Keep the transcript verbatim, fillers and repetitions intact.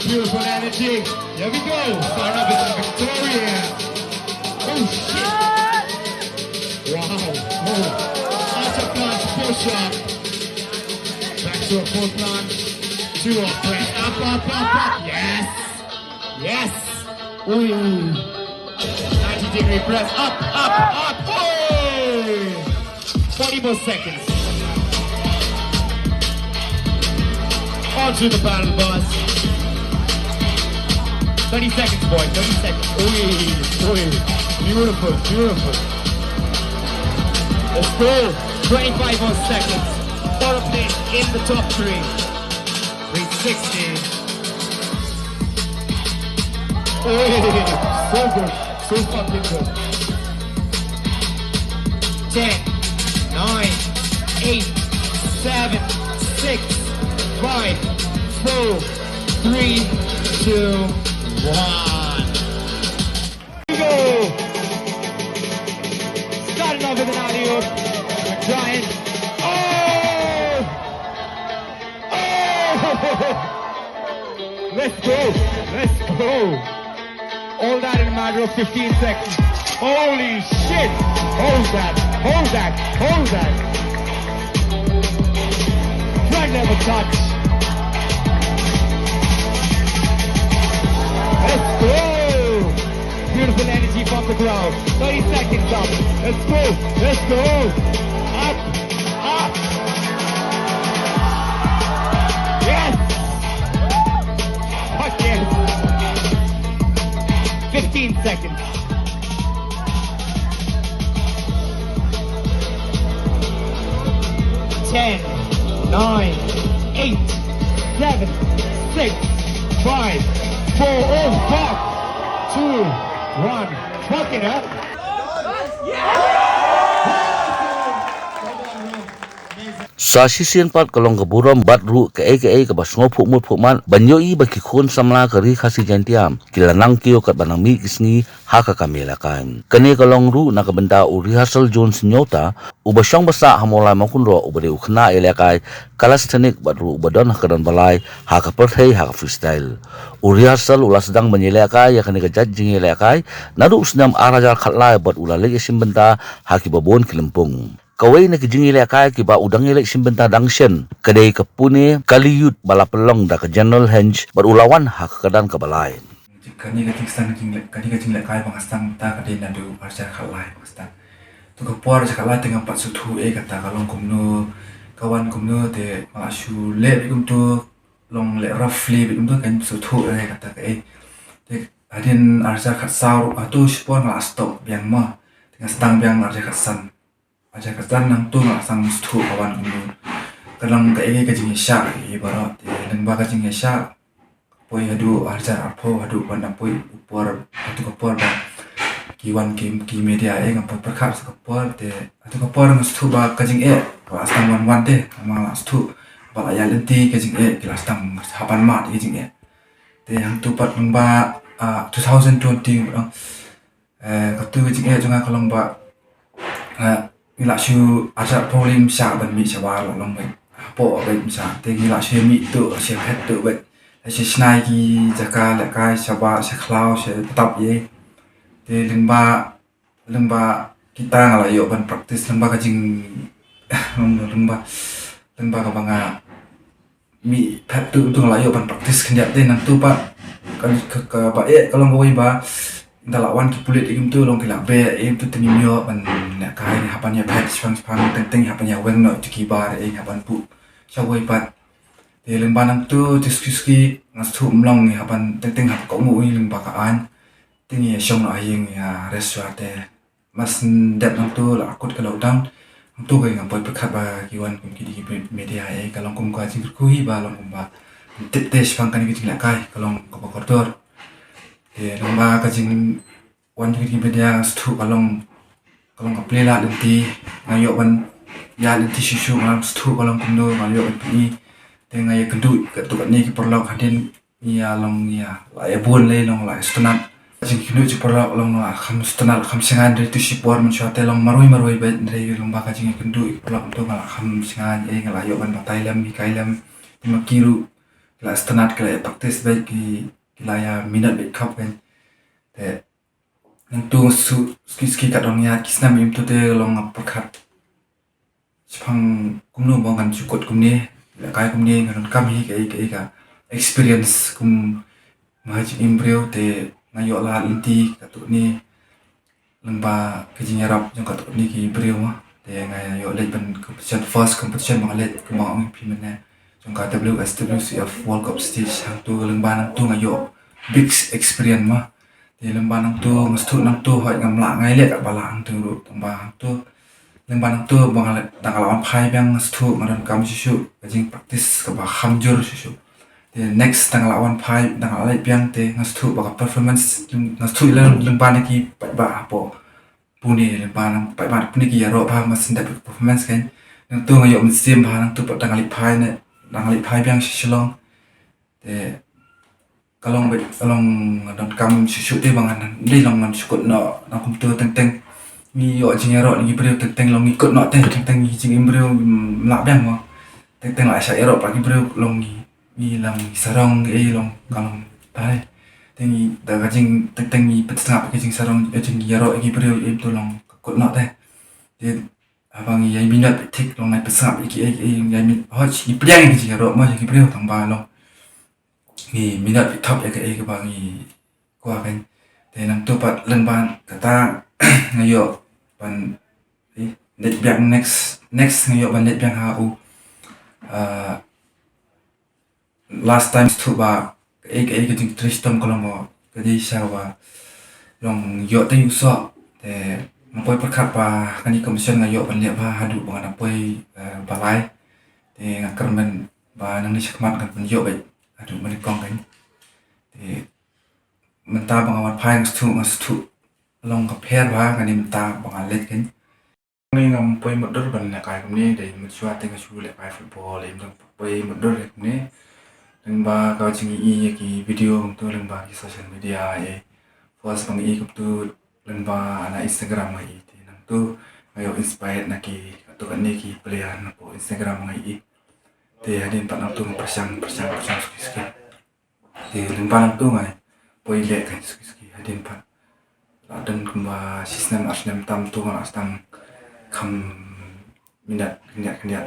Beautiful energy. Here we go. Start up is Victoria. Oh shit. Wow. Oh. Archer planche push up. Back to a full planche. Two up, press. Up, up, up, up. Yes. Yes. Ooh. ninety degree press. Up, up, up. Oh. forty more seconds. Onto the battle bus. thirty seconds, boy. thirty seconds. Ooh, ooh. Beautiful, beautiful. Let's go. twenty-five more seconds. Photo finish in the top three. three sixty. Ooh, so good. So fucking good. Ten, nine, eight, seven, six, five, four, three, two, one. Go! Starting off with an alley-oop. Giant. Oh! Oh! Let's go! Let's go! All that in a matter of fifteen seconds. Holy shit! Hold that! Hold that! Hold that! Drag never touch! Let's go! Beautiful energy from the crowd. thirty seconds up. Let's go! Let's go! Up! Up! Yes! Fuck yes! fifteen seconds. Ten, nine, eight, seven, six, five, four, oh fuck! Two, one, fuck it up! Sa shisien pat ka long ka burom bad ruh kaei kaei kaba sngewphuh mut phuh mat ban ïohi ba ki khun samla ka Ri Khasi Jaiñtia ki la nang kiew katba nang mih ki sngi ha ka kam ïalehkai. Kane ka long ruh na ka bynta u Rehearsal Jones Nyota, uba shong ba sah ha Mawlai Mawkynroh, uba dei u khynnah ïalehkai calisthenic bad ruh uba don ha ka don ba lai ha ka pyrthei ha ka freestyle. U Rehearsal u la sdang ban ïalehkai ïa kane ka jait jingïalehkai naduh u snem ar hajar khatlai bad u la leit ïashim bynta ha kiba bun ki lympung. Kawei na ki jingïalehkai kiba u dang ïaleit shim bynta dang shen ka dei ka Pune Kali Youth ba la pynlong da ka General Hench bad u la wan ha ka kyrdan kaba lai. Kane ka jingsdang jingleh, kane ka jinglehkai ba nga sdang mynta ka dei naduh ar hajar khatlai ba nga sdang. To ka por ar hajar khatlai te ngam pat sngewthuh ei kata ka long kumno, ka wan kumno, te nga la shu leh beit kumto, long leh roughly beit kumto, ngam sngewthuh ei kata kaei. Te hadien ar hajar khatsaw ruh hato shipor nga la stop biang mo. Te nga sdang biang ar hajar khatsan. Ar hajar khatsan nangto nga la sdang sngewthuh ka wan kumno. Ka long kaei kaei ka jingïashah ïa baroh. Te lyngba ka jingïashah poi haduh ar hajar arphew haduh ban da poi u por, hato ka por ba ki wan ki, ki media eh, ngam pat pyrkhat sa ka por, te hato ka por nga sngewthuh ba ka jingeh ka la sdang wan wan te, namar nga la sngewthuh ba la ïaid lynti ka jingeh, ki la sdang hap ban mad ïa ka jingeh. Te hangto pat lyngba, ah, two thousand twenty, eh, katu ka jingeh jong nga ka long ba, eh, ngi la shu ar hajar arphew lei ym shah ban mih shabar, la long beit hapoh beit ym shah. Te ngi la shu mih tuh, shu phet tuh beit. La shu shna ïa ki jaka lehkai shabar, sha khlaw, sha tap ïa. Te lyngba, lyngba kita nga la ïoh ban practice lyngba ka jing, lyngba, lyngba kaba nga mih phet tuh, tuh nga la ïoh ban practice khyndiat te nangto pat. Ka, ka, kaba eh ka long kawei ba ynda la wan ki pulit ïa kumto long ki la beh ïa kumto te ngim ïoh ban lehkai, ngi hap ban ïa phet shipang shipang, teng teng ngi hap ban ïa weng noh ïa ki bar, ngi hap ban buh shawei pat. Te lyngba nangto te suki suki nga sngewthuh ym long, ngi hap ban teng teng hap kohnguh ïa lyngba ka aiñ. Te ngi ïa shong noh ha ïing ïa rest shuwa te. Mar syn dep nangto la kut ka lockdown. Nangto ka ngam poi pyrkhat ba ki wan kum ki dei ki media eh, ka long kum ka jingkyrkhu hi ba long kum ba tip te shaphang kane ka jinglehkai ka long kaba kordor. Te lyngba ka jingwan jong ki dei ki media nga sngewthuh ka long, ka long ka plie lad lynti, nga ïoh ban ïaid lynti shuh shuh, nga sngewthuh ka long kumno, nga ïoh ban pyni. Te nga ïakynduh katto katne ki paralok hadien ngi ïa long ïa la ïa bun lei long la ïa sngewtynnat. Jingkynduh jong ki paralok long la kham sngewtynnat, kham shngaiñ, hynrei tu shipor mynshuwa te long marwei marwei beit, hynrei lyngba ka jingkynduh ki paralok to nga la kham shngaiñ, eh, nga la ïoh ban batai lem, hikai lem. Te ma ki ruh ki la sngewtynnat, ki la ïa practice beit, ki ki la ïa minot beit khop kan. Te nangtu nga shu suki suki katto katne ki snem, im tu te long nga pyrkhat shaphang kumno ba ngan shu kut kumne, lehkai kumne, nga donkam hi kaei kaei ka experience kum nga ha jingim briew. Te nga ïoh lad lynti katto katne lyngba ka jingïarap jong katto katne ki briew ma. Te nga ïoh leit ban competition, first competition ba nga leit kumba ong ïa phi mynne, jong ka W S W C F World Cup stage. Hangtu lyngba nangtu nga ïoh big experience ma. Te lyngba nangtu nga sngewthuh nangtu hooid ngam lah ngai leh katba lah hangtu ruh, tangba hangtu lyngba nangtu ba nga la, tang nga la wan phai biang nga sngewthuh nga donkam shuh shuh ka jingpractice kaba kham jur shuh shuh. Te next tang nga la wan phai, tang nga la leit biang te nga sngewthuh ba ka performance, nga sngewthuh ïa la lyngba na ki paidbah hapoh Pune, lyngba na paidbah Pune ki ïaroh bha, nga sngewdep ka performance kan. Nangtu nga ïoh mynsiem bha, nangtu pat tang nga leit phai ne, tang nga leit phai biang sha Shillong. Te ka long beit, ka long nga donkam shuh shuh te ba ngan dei long ngan shu kut noh, nang kumtu teng teng ngi ïoh jingïaroh na ki briew teng teng long ngi kut noh te, teng teng ngi jingim briew, mm, lah biang mo. Teng teng la shah ïaroh bad ki briew long ngi, ngi long ngi sarong, eh, long ka long tai. Te ngi da ka jing teng teng ngi pynsngap ka jingsarong, eh, jingïaroh ïa ki briew, eh, to long ka kut noh te. Te haba ngi ïa minot beit thik long ngi pynsngap ïa ki, eh, eh, ïa min hooid ngi pdiang ïa ki jingïaroh mo ïa ki briew, tangba long ngi minot beit thop ïa kaei kaba ngi kwah kan. Te nangtu pat lyngba kata nga ïoh ban, eh, leit biang next, next nga ïoh ban leit biang ha u, ah, last time sngewthuh ba kaei kaei ka jingtrei shitom ka long ba ka dei sha ba long ïoh te ïoh soh. Te nga poi pyrkhat ba kane ka competition nga ïoh ban leh bha haduh ba nga dang poi, eh, ba lai. Te nga kyrmen ba nangne shakhmat ngan pynïoh beit haduh ba nyngkong kan. Te mynta ba nga wan phai nga sngewthuh, nga sngewthuh long ka pher bha kane mynta ba nga leit kan. Ngi ngam poi mutdur ban lehkai kumne, dei mynshuwa te nga shu lehkai football, ngam poi mutdur kumne. Lyngba ka jingïohi ïa ki video kumtu lyngba ki social media, eh, first ba nga i kumtu lyngba na Instagram nga i. Te nangtu nga ïoh inspired na ki katto katne ki player na hapoh Instagram nga i. Te hadien pat nangtu nga pyrshang, pyrshang, pyrshang suki suki. Te lyngba nangtu nga poi leh kan suki suki hadien pat. La don kumba shisnem arsnem tam tu nga la sdang kham minot khyndiat khyndiat.